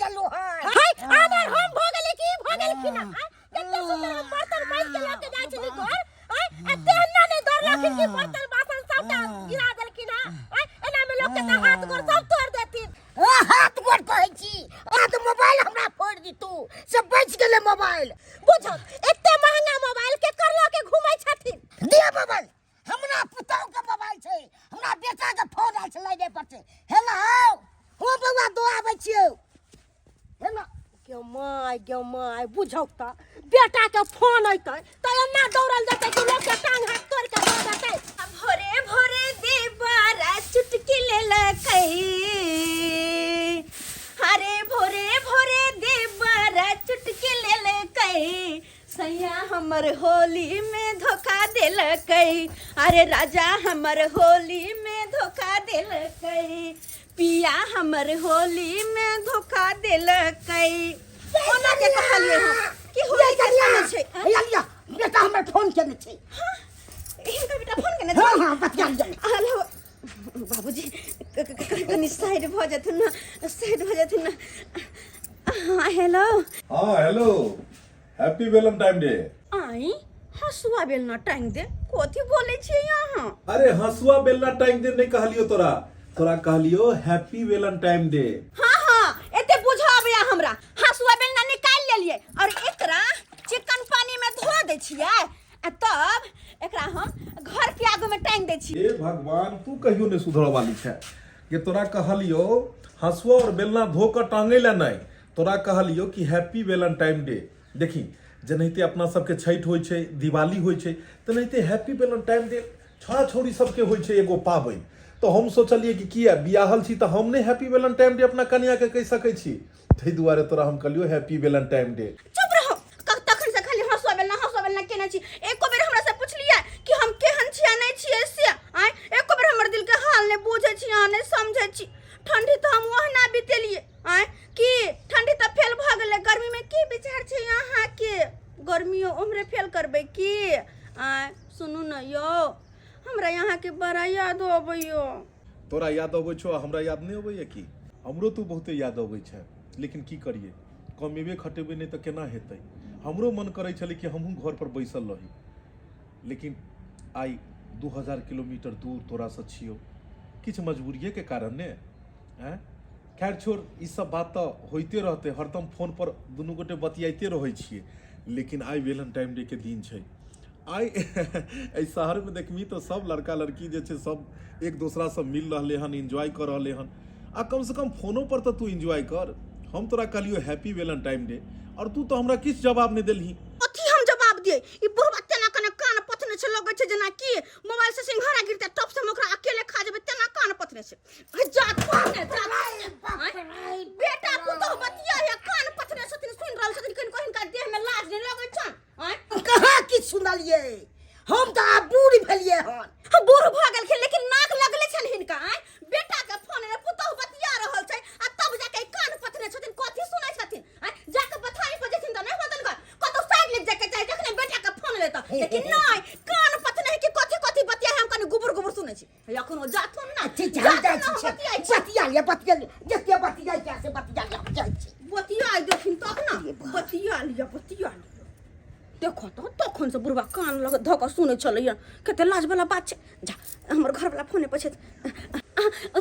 गेलु हन। हाय आनर हम भ गेली कि ई भ गेलखिन हँ? कते सुंदर हम बर्तन माइज के लऽ के जाइ छली घर आय आ तेहना नहि दौड़लखिन कि बर्तन बासन सबटा गिरा देलखिन हँ आय एना मे लोक के तऽ हाथ गोर सब तोड़ देथिन। ओ हाथ गोड़ कहै छी आ तऽ मोबाइल हमरा फोड़ि दितू से बचि गेलै मोबाइल। बुझल एते महंगा मोबाइल के कर लऽ के घूमै छथिन। दिअ मोबाइल, हमरा पुतहु के मोबाइल छै, हमरा बेटा के फोन आयल छलै नहि पर छै। हेलो, हो बौआ दो आबै छियौ। हेलो। गे my, गे my, बुझौ तऽ बेटा के फोन अयतै तऽ एना दौड़ल जेतै कि लोक के टांग हाथ तोड़ के दऽ देतै। भोरे भोरे देबारा चुटकी लेलकै, अरे भोरे भोरे देबारा चुटकी लेलकै, सैया हमर होली में धोखा देलकै, अरे राजा हमर होली में धोखा देलकै, पिया हमर होली में धोखा देलकै। ओना के कहलियै हम कि होली के समय छै। आँ? हैया लिअ, बेटा हमर फोन केने छै। हाँ, हिनकर बेटा फोन केने छै? हाँ, हाँ, बतिया लिअ। हेलो बाबूजी, कनी साइड भऽ जेथिन ने, साइड भऽ जेथिन ने। हाँ हेलो। हाँ हेलो, हैप्पी वेलेंटाइन डे। आई हंसुआ बेलना टांग दे, कथी बोले छियै अहाँ? अरे हंसुआ बेलना टांग दे नहीं कहलियो तोरा, तोरा कहलियो हैप्पी वेलेंटाइन डे। हाँ हाँ एते बुझा आबैया हमरा। हंसुआ बेलना निकालि लेलियै और एकरा चिकन पानी में धो दै छियै आ तब एकरा हम घर के आगू में टांग दै छियै। हे भगवान, तू कहियो नहीं सुधरऽ वाली छै कि तोरा कहलियो हंसुआ और बेलना धो कऽ टांगे ला नहीं, तोरा कहलियो कि हैप्पी वेलेंटाइन डे। देखी जेनाहिते अपना सबके छठि होइ छै, दिवाली होइ छै, तेनाहिते हैप्पी वेलेंटाइन डे छौड़ा छौड़ी सबके होइ छै एगो पाबनि। तऽ हम सोचलियै कि किया बियाहल छी तऽ हम नहि हैप्पी वेलेंटाइन डे अपना कनियाके कहि सकै छी, ताहि दुआरे तोरा हम कहलियो हैप्पी वेलेंटाइन डे। चुप रहो, तखन से खाली हंसुआ बेलना हंसुआ बेलना केने छी, एको बेर हमरा से पुछलियै कि हम केहन छी आ नहि छियै से? आँय एको बेर हमर दिल के हाल नहि बुझै छी अहाँ, नहि समझै छी। ठंडी तऽ हम ओहिना बितेलियै। आँय की ठंडी तऽ फेल भऽ गेलै, गर्मी में की विचार छै अहाँके? गर्मियो उम्हरे फेल करबै की? आँय सुनू ने यौ, हमरा अहाँके बड़ा याद अबैयो। तोरा याद अबै छौ आ हमरा याद नहि अबैया की? हमरो तू बहुते याद अबै छै, लेकिन की करियै, कमेबे खटेबै नहि तऽ केना हेतै। हमरो मन करै छलै कि हमहूँ घर पर बैसल रही, लेकिन आइ 2000 किलोमीटर दूर तोरासँ छियौ, किछु मजबूरिएके कारण ने। आँय खैर छोड़, ई सब बात तऽ होइते रहतै, हरदम फोन पर दुनू गोटे बतियाइते रहै छियै। लेकिन आइ वेलेंटाइन डे के दिन छै। आइ एहि शहरमे देखबही तऽ सब लड़का लड़की जे छै सब एक दोसरासँ मिल रहलै हन, एन्जॉय कऽ रहलै हन। आ कमसँ कम फोनो पर तऽ तू एन्जॉय कर। हम तोरा कहलियौ हैप्पी वेलेंटाइन डे आओर तू तऽ हमरा किछु जवाब नहि देलही। कथी हम जवाब दियै? ई बुढ़बा तेना कने कान पथने छै, लगै छै जेना कि मोबाइल से सिंघाड़ा गिरतै टप से हम ओकरा अकेले खा जेबै, तेना कान पथने छै। जा ने जा, बेटा पुतोह बतिया है कान पथने छथिन, सुनि रहल छथिन, किनको हिनका देह में लाज नहि लगै छनि? आँय कहाँ किछु सुनलियै, हम तऽ आब बूढ़ भेलियै हन। हम बूढ़ भऽ गेलखिन लेकिन नाक लगले छनि हिनका। आँय बेटा के फोन एलै, पुतोह बतिया रहल छै आ तब जाके ई कान पथने छथिन, कथी सुनै छथिन? आँय जाके बथारी पर जेथिन तऽ नहि होतन ग, कतौ साइड लग जाके चाही जखने बेटा के फोन एलै तऽ, लेकिन नहि कान पथने है कि कथी कथी बतिया है, हम कनि गुबुर गुबुर सुनै छी। अखनो जाथुन ना। ठीक छै, हम जाइ छी। बतिया लिअ, बतिया लिअ, जते बतिया छै से बतिया लिअ, हम जाइ छी। बतिया देथिन तब ना, बतिया लिअ, बतिया लिअ। देखो तो तखन से बुढ़वा कान लग धऽ कऽ सुनै छलैया, कते लाज वाला बात छै। जा हमर घरवला फोने पर छथि।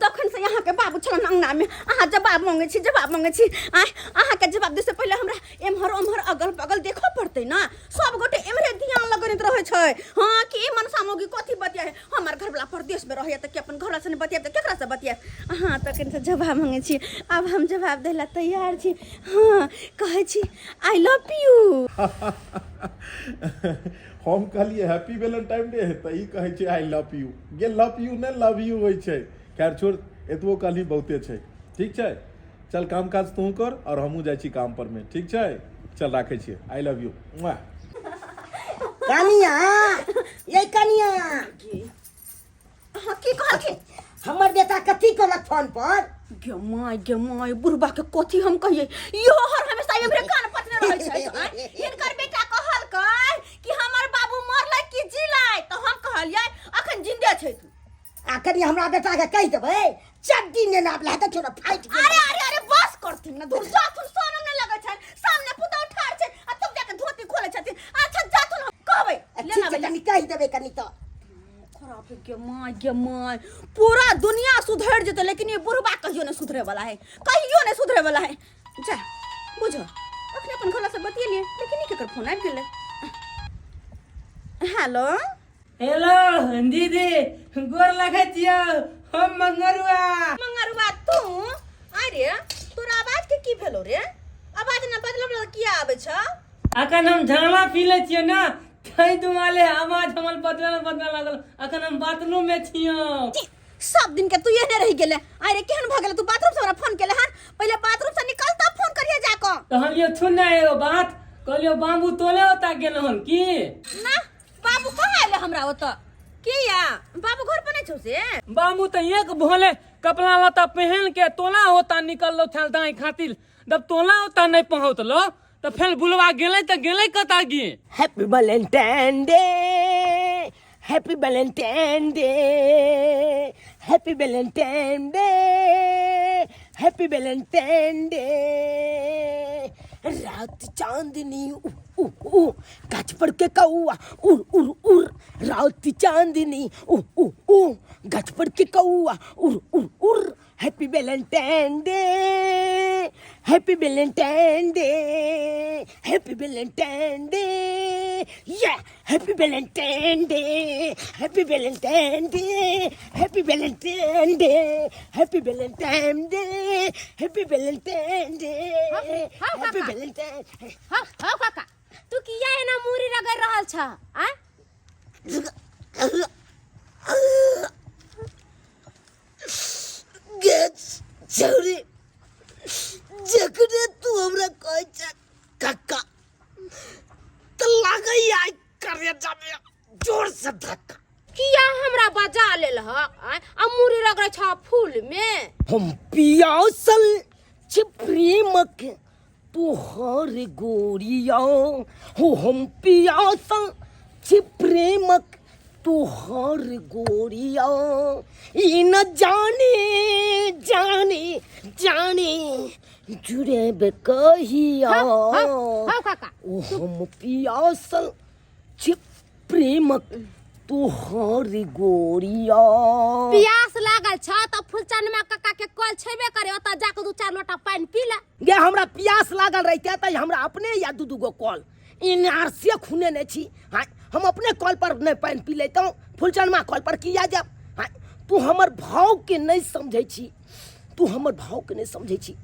तखन से अहाँके बाबू छलन अंगना में, अहाँ जवाब मांगे छी, जवाब मांगे छी। आँय अहाँके जवाब दै से पहिले हमरा एम्हर ओम्हर अगल बगल देखऽ पड़तै ना, सब गोटे एम्हरे ध्यान लगेने रहै छै। हाँ कि मनसा मौगी कथी बतिया है, हमर घरवला परदेश में रहैया तऽ कि अपन घरवला से नहि बतियाब तऽ केकरा से बतियाब? अहाँ तखन से जवाब मांगे छी, आब हम जवाब दै ला तैयार छी। हाँ कहै छी I love you. हम कहलियै हैप्पी वेलेंटाइन डे तऽ ई कहै छै I love you. गे लव यू नहि लव यू होइ छै। खैर छोड़, एतबो कहली बहुते छै। ठीक छै, चल काम काज तू कर और हमहूँ जाइ छी काम पर में। ठीक छै, चल राखै छियै, I love you. कनिया, ये कनिया। अहाँ की कहलखिन? हमर बेटा कथी कहलक फोन पर? गे my, गे my, बुढ़बा के कथी हम कहियै, इहो हर हमेशा एमरे कान पथने रहै छै। आँय, हिनकर बेटा कहलकै कि हमर बाबू मरलै कि जिलै, तऽ हम कहलियै अखन जिंदे छै तू। आ कनि हमरा बेटा के कहि देबै चड्डी नेने आबला तऽ छोड़ा फाटि गेल। अरे अरे अरे बस करथिन ना दूर जाथुन, शरम नहि लगै छनि। सामने पुतहु ठाढ़ छै आ तब जाके धोती खोलै छथिन। अच्छा जाथुन, हम कहबै ठीक लेना छै, भैया। कनि कहि देबै कनि तऽ। खराब है गे माय, गे माय, पूरा दुनिया सुधरि जेतै लेकिन ये बुढ़बा कहियो नहि सुधरे वाला है, कहियो नहि सुधरे वाला है। जा बुझो अखने अपन घरला से बतियेलियै लेकिन ई केकर फोन आबि गेलै। हेलो। हेलो दीदी, गोर लगै छियौ, हम मंगरुआ। मंगरुआ तू? अरे तोरा आवाज के की भेलो रे? आवाज ना बदलब किया आबै छ? अखन हम झाला पी लै छियै ना, ताहि दुआरे आवाज हमर बदलल बदलल लागल। अखन हम बाथरूम में छियौ। छी, सब दिन के तू एहने रहि गेले। अरे केहन भऽ गेले तू बाथरूम से हमरा फोन केले हन? पहिले बाथरूम से निकल तब फोन करिए जाकऽ। कहलियौ थुन ना एगो बात कहलियौ, बाबू तोले ओता गेल हन की? ना, बाबू कहाँ एले हमरा ओतऽ? किया, बाबू घर पर नहीं छौ से? बाबू तऽ एक भोले कपड़ा लत्ता पहन के तोला होता निकललो छल दाई खातिर, जब तोला होता नहीं पहुँचलो तऽ फेर बुलवा गेलै तऽ गेलै कतऽ गे? Happy Valentine day, happy Valentine day, happy Valentine day, happy Valentine day. रात चांदनी उ उ उ, गाछ पर के कौआ उड़ उड़ उड़। रात चांदनी उ उ उ, गाछ पर के कौआ उड़ उड़ उड़। Happy Valentine day, happy Valentine day, happy Valentine day, या happy Valentine day, happy Valentine day, happy Valentine day, happy Valentine day, happy Valentine day, happy Valentine. हाँ हाँ काका, तू किया एना मूरी रगड़ रहल छ? आ गे छौरी, जखने तू हमरा कहै छ कक्का तऽ लागैया आइ करेजा में जोर से धक्का। किया हमरा बजा लेलहक? आँय, आ मूरी रगड़ै छ फूल में? हम पियासल छी प्रेमक तोहर गोरिया हो, हम पियासल छी प्रेमक तोहर गोरिया, ई न जाने जाने जाने जुड़ेब कहिया। हाँ काका। ओ हम पियासल छी प्रेमक तोहर गोरिया। प्यास लागल छ त फुलचनमा काका के कल छेबे करे, ओतऽ जाके दू चार लोटा पानि पी ले। गे हमरा प्यास लागल रहिते तऽ हमरा अपने या दू दू गो कल इनार से खुने नहि छी। हाँ, हम अपने कल पर नहि पानि पी लैतहुँ, फुलचनमा कल पर किया जायब? हाँ, तू हमर भावके नहि समझै छी, तू हमर भावके नहि समझै छी।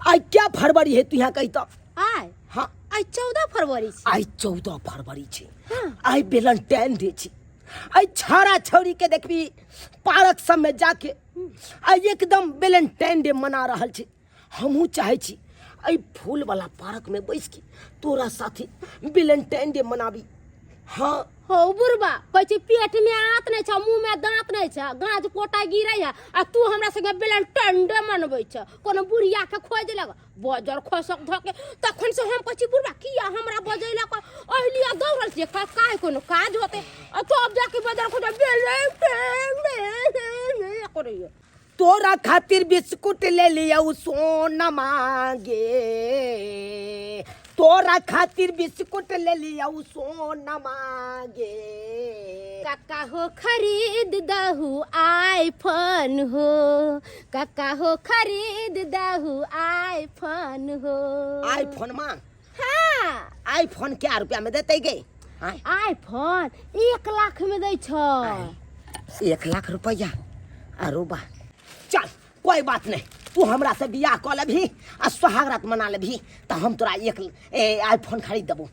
आइ क्या फरवरी है तू यहाँ कहितऽ? आइ? हाँ। आइ 14 फरवरी छै। आइ 14 फरवरी छै, आइ वेलेंटाइन डे छै। आइ छाड़ा छौड़ी के देखबी पार्क सबमे जाके आइ एकदम वेलेंटाइन डे मना रहल छै। हमहूँ चाहै छी एहि फूलवला पार्कमे बैस के तोरा साथे वेलेंटाइन डे मनाबी। हाँ। हौ बुढ़बा, कहै छी पेट में आंत नहीं छ, मुंह में दांत नहीं छ, गाज पोटा गिरै है आ तू हमरा संगे वेलेंटाइन डे मनबै छ। कोनो बुढ़िया के खोज लग बजर खसक धके तखन से हम कहै छी बुढ़बा किया हमरा बजैलक, एहि लिए दौड़ल छियै काहे कोनो काज होतै, आ तब जाके बजर खोज वेलेंटाइन डे करैया। तोरा खातिर बिस्कुट ले लियौ सोना मांगे, तोरा खातिर बिस्कुट ले लियौ सोना मांगे। काका हो खरीद दहु आईफोन हो, काका हो खरीद दहु आईफोन हो। आईफोन मांग? हाँ। आईफोन क्या रुपया में देते गे? हाँ? आईफोन 1 लाख में दै छ। 1 लाख रुपया? अरे बा, चल कोई बात नहीं, तू हमरा से बियाह कऽ लेबही आ सोहाग रात मना लेबही तऽ हम तोरा एक आईफोन खरीद देबो।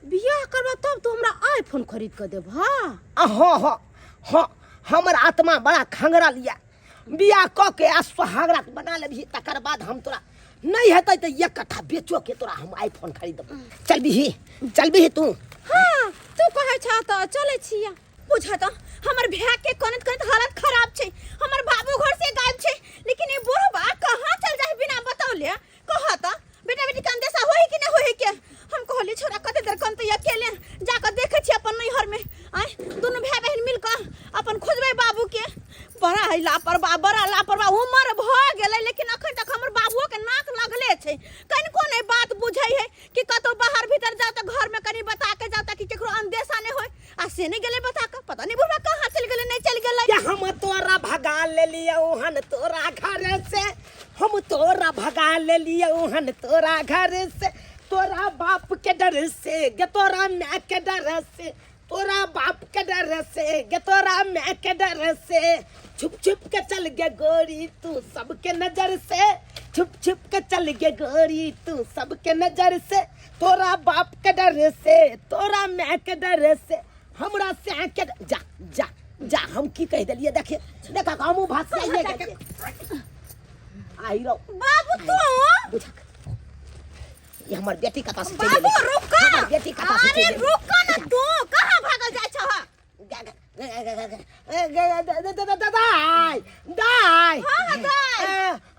बियाह करबा तब तू हमरा आईफोन खरीद कऽ देबह? हाँ हाँ हाँ, हमर आत्मा बड़ा खंगरल यऽ। बियाह कऽ के आ सोहाग रात मना लेबही तकर बाद हम तोरा नहीं हेतै तऽ एक कट्ठा बेचो के तोरा हम आईफोन खरीद देबो। चल बिही, चल बिही तू। हाँ, तू कहै छह तऽ चलै छियै। बुझ तऽ हमर भाय के कनत कनत हालत खराब छै, हमर बाबू घर से गायब छै, लेकिन ई बुढ़बा कहाँ चल जाए बिना बतौले? कह तऽ बेटा बेटी के अंदेशा होई कि नहीं होई के? हम कहली छोरा कते देर कनते अकेले, जाकर देखे छी अपन नैहर में। आय दोनों भाई बहन मिलकर अपन खोजबै बाबू के। बड़ा है लापरवाह, बड़ा लापरवाह, उम्र भ गेलै लेकिन अखन तक हमर बाबुओ के नाम छै। कनिको नहि बात बुझै है कि कतौ बाहर भीतर जाओ तऽ घर में कनि बता के जाओ ताकि केकरो अंदेशा नहि होय, आ से नहि गेलै बता के, पता नहि बुढ़वा कहाँ चलि गेलै नहि चलि गेलै। या हम तोरा भगा लेलियौ हन तोरा घर से, हम तोरा भगा लेलियौ हन तोरा घर से, तोरा बाप के डर से गे तोरा माय के डर से, तोरा बाप के डर से गे तोरा माय के डर से, छुप छुप के चल गे गोरी तू सबके नजर से, छुप छुप के चल गे गोरी तू सबके नजर से, तोरा बाप के डर से तोरा माय के डर से, हमरा से के जा जा जा। हम की कहि देलियै? देखिए देखा हमहूँ भसियाइए गेलियै। आई रौ बाबू तू बुझक ई हमर बेटी कतऽ से चलि बाबू गेलै? रुक, हमर बेटी कतऽ से अरे चलि गेलै? रुक ना, तू कहाँ भागल जाइ छह? दाइ दाइ। हाँ, दाइ।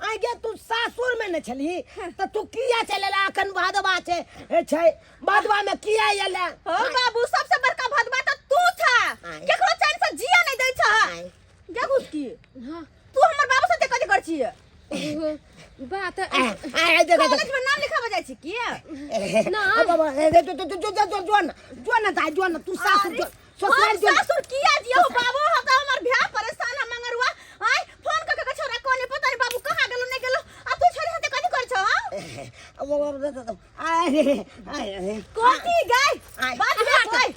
आइ गे तू सासुर में ने छली तऽ तू किया चलि एला? अखन भादवा छै ए छै, भादवा में किया एला? हो बाबू, सबसे बड़का भदवा तऽ तू छा, आय। केकरो चैन से जिया नहीं दै छह। आय। गे घुसकी, तू हमर बाबू साथे कथी कर छियै? बात आ, आ, दे, दे, दे। कॉलेज में नाम लिखाबे जाइ छी की? ना। आ, बाबा, ए, दे, जो जो जो जो जो ना जो ना दाइ जो ना तू सासुर जो ससुराल हम जो ना। सासुर किया जियो बाबू? हम त हमर भ्या परेशान हम मंगरुआ आय फोन क के छोरा कोने पता नहीं बाबू कहाँ गेलो नहीं गेलो, आ तू छोरी साथे कथी कर छह? हां आ, बाबा, दे, दे, दे। अरे अरे कथी गाय आय। बात में कोई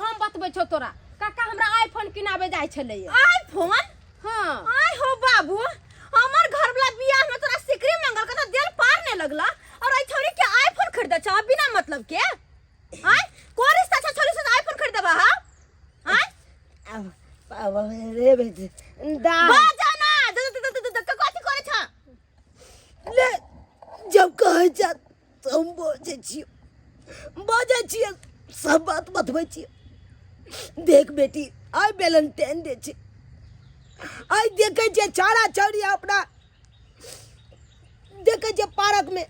हम बतबै छौ तोरा, काका हमरा आईफोन किनाबे जाइ छलैया। आईफोन? हाँ। आय हो बाबू, हमर घर वाला बियाह में तोरा सिकरी मंगल के त देल पार नहीं लगला, और आई छोरी के आईफोन खरीद छ बिना मतलब के? आय को रिश्ता छ छोरी से आईफोन खरीदबा? हां आय आ, बाबा रे बेटी दाइ बाजा ना द द द द द कथी करे छ? ले जब कहै छ तऽ हम बजै छियै, बजै छियै, सब बात बतबै छियै। देख बेटी, आइ वेलेंटाइन डे छै, आइ देखै छियै छौड़ा छौड़ी अपना देखै छियै पार्क में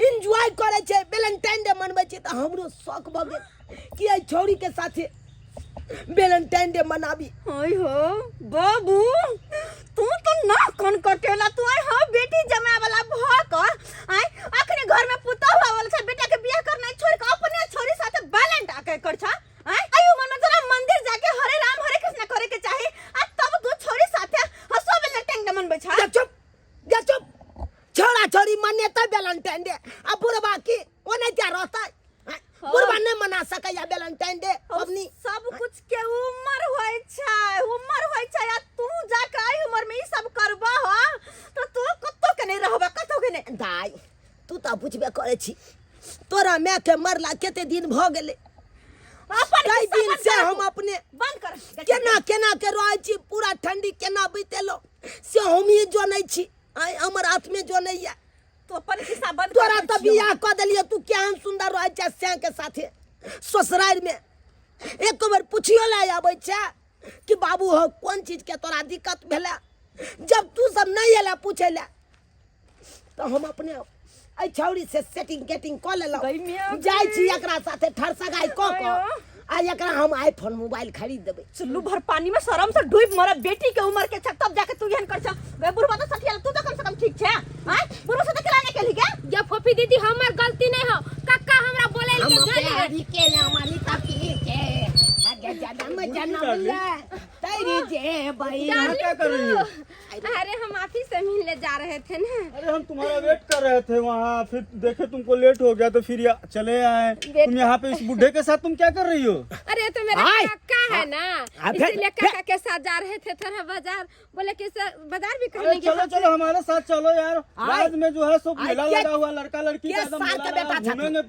एन्जॉय करै छै, वेलेंटाइन डे मनबै छै, तऽ हमरो शौक भऽ गेल कि एहि छौड़ीके साथे वेलेंटाइन डे मनाबी। हाय हो बाबू, तू तो ना कन कटेला तू। आय हो बेटी जमा वाला भ क आय अखने घर में पुतहु आवल छ, बेटा के बियाह करना छोड़ के अपने छोरी साथे बैलेंट आके कर छ। आय आय उमर में तोरा मंदिर जाके हरे राम हरे कृष्ण करे के चाही, आ तब तू छोरी साथे हसो बैलेंटाइन डे मनबै छ। जा चुप, जा चुप। छोड़ा छोड़ी मनेतै वेलेंटाइन डे, आ बुढ़बा की ओने क्या रहतै? बुढ़बा नहीं मना सकैया वेलेंटाइन डे पबनी। सब कुछ के उम्र होय छै, उम्र होय छै, आ तू जाके आई उम्र में ई सब करबा हो तो तू कतौ के नहीं रहबा, कतौ के नहीं। दाइ तू तऽ बुझबे करै छी, तोरा माय के मरला कते दिन भऽ गेलै? अपन कई हिस्सा दिन बंद से कर। हम अपने बंद कर। केना केना के रहै छी, पूरा ठंडी केना बीतेलो से हमही जनै छी, आइ हमर हाथमे जनैया। तू अपन हिस्सा बंद कर। तोरा तऽ बियाह कऽ देलियै, तू केहन सुन्दर रहै छै सैं के साथे ससुरारि में, एक बेर पुछियो लए आबै छै कि बाबू हो कोन चीज के तोरा दिक्कत भेलै? जब तू सब नहि एला पूछै लए तऽ हम अपने एहि छौड़ी से सेटिंग गेटिंग कऽ लेलहुँ। गई मियाँ। जाइ छी एकरा साथे ठरसगाइ कऽ कऽ आयो। आ एकरा हम आईफोन मोबाइल खरीद देबै। चुल्लू भर पानी में शरम से डूब मरे, बेटी के उम्र के छ तब जाके तू एहन कर छ। गे बुढ़वा तो सठिया, तू तो कम से कम ठीक छै। आय बुढ़वा से तो केला नहीं केली गे? ये फोफी दीदी, हमर गलती नहीं हो, काका हमरा बोले हम के गेलै। प्यारी के हमारी तकी के आगे जन्म जन्म ले तेरी जे बई। डार्लिंग क्या कर रही हो? अरे हम ऑफिस से मिलने जा रहे थे ना। अरे हम तुम्हारा वेट कर रहे थे वहाँ, फिर देखे तुमको लेट हो गया तो फिर चले आए। तुम यहाँ पे इस बुढ़े के साथ तुम क्या कर रही हो? अरे तो मेरा आय। काका है ना, इसीलिए काका के साथ जा रहे थे थोड़ा बाजार, बोले कि सर बाजार भी अरे करेंगे। चलो चलो, हमारे साथ चलो यार, आय। रात में जो है सो आय, मेला लगा हुआ, लड़का लड़की के का एकदम साथ मेला का बेटा लगा, था तू? घूमेंगे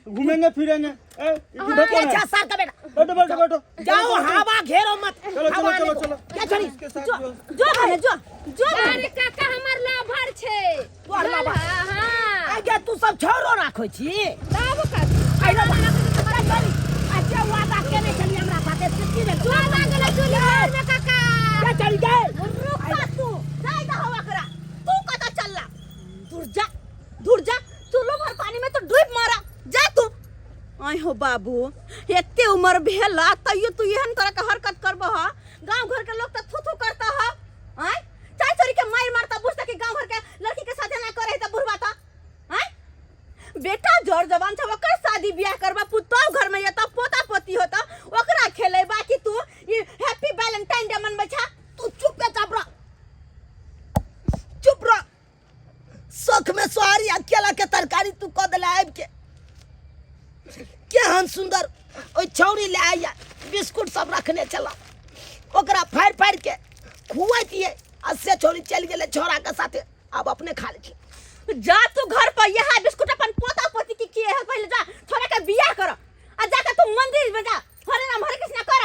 घूमेंगे फिरेंगे। ए, ये बुढ़ा के कौन है? अच्छा साल का बेटा। बैठो बैठो बैठो। जाओ, हवा घेरो मत। चलो हवा चलो नहीं चलो दो। चलो क्या छोड़ी इसके साथ जो जो भने जो जो भने। अरे काका हमर लाभर छै। तोहर लाभर? हाँ। आगे तू सब छोरो राखै छी? तब का आइलो बा। क्या छोड़ी? आ के वादा केने छली हमरा साथे से की भेलो? जो लागल चुल्ही भर में काका। क्या चली गए? रुक तू, जाय दहो ओकरा, तू कतऽ चलला? दूर जा दूर जा, चुल्लू भर पानी में तो डूब मारा जा तू। आय हो बाबू, एते उम्र भेला तैयो तू एहन तरह के हरकत करबह? गांव घर के लोग त थू थू करता ह। आय चाय चोरी के मार मारता, बुझता कि गांव घर के लड़की के साथे ना करे त बुढ़वा त शौक में सोहारी आ केला के तरकारी तू कऽ देला आबि के। केहन सुंदर ओहि छौड़ी ले आइया बिस्कुट सब रखने छलहुँ, ओकरा फाड़ि फाड़ि के खुआतियै आ से छौड़ी चलि गेलै छौड़ा के साथे, आब अपने खा लै छी। जा तू घर पर यह बिस्कुट अपन पोता पोती के किए है, पहले जा छोरा के बियाह कर आ जाके तू मंदिर में जा हरे राम हरे कृष्णा कर।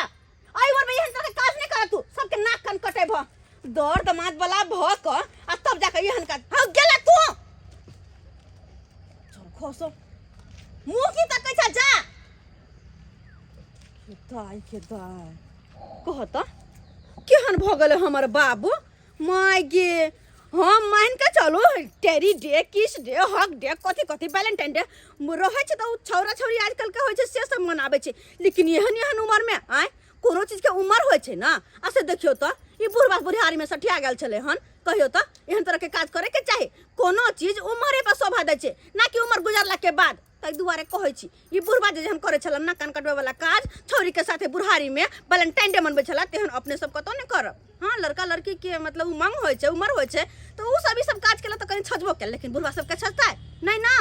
आई उम्र में एहन तरह के काज नहीं कर तू, सबके नाक कान कटे भ दौड़ दमाद वाला भ क आ तब जाके एहन काज। हाँ गेला तू चल खसो मुंह की तकै छ जा के दाई के दाई कह त केहन भ गेलै हमर बाबू माय गे। हम मान के चलू टेरी डे किस डे हक डे कथी कथी वैलेंटाइन डे रहै छै तऽ ओ छौड़ा छौड़ी आजकल के होइ छै से सब मनाबै छै, लेकिन एहन एहन उमर में आय कोनो चीज के उमर होइ छै ना। आ से देखियौ तऽ ई बुढ़बा बुढ़ियारी में सठिया गेल छलै हन। कहियौ तऽ एहन तरह के काज करे के चाही? कोनो चीज उमरे पर शोभा दै छै ना कि उमर गुजरला के बाद। ताहि दुआरे कहै छी ई बुढ़बा जे जेहन करै छल नाक कान कटबै वाला काज छौड़ी के साथे बुढ़ारी में वैलेंटाइन डे मनबै छला तेहन अपने सब कतौ नहि करब। हाँ लड़का लड़की के मतलब उमंग होइ छै उमर होइ छै तऽ ओ सब ई सब काज केलक तऽ कनि छजबो केल, लेकिन बुढ़बा सबके छजतै नहि ना।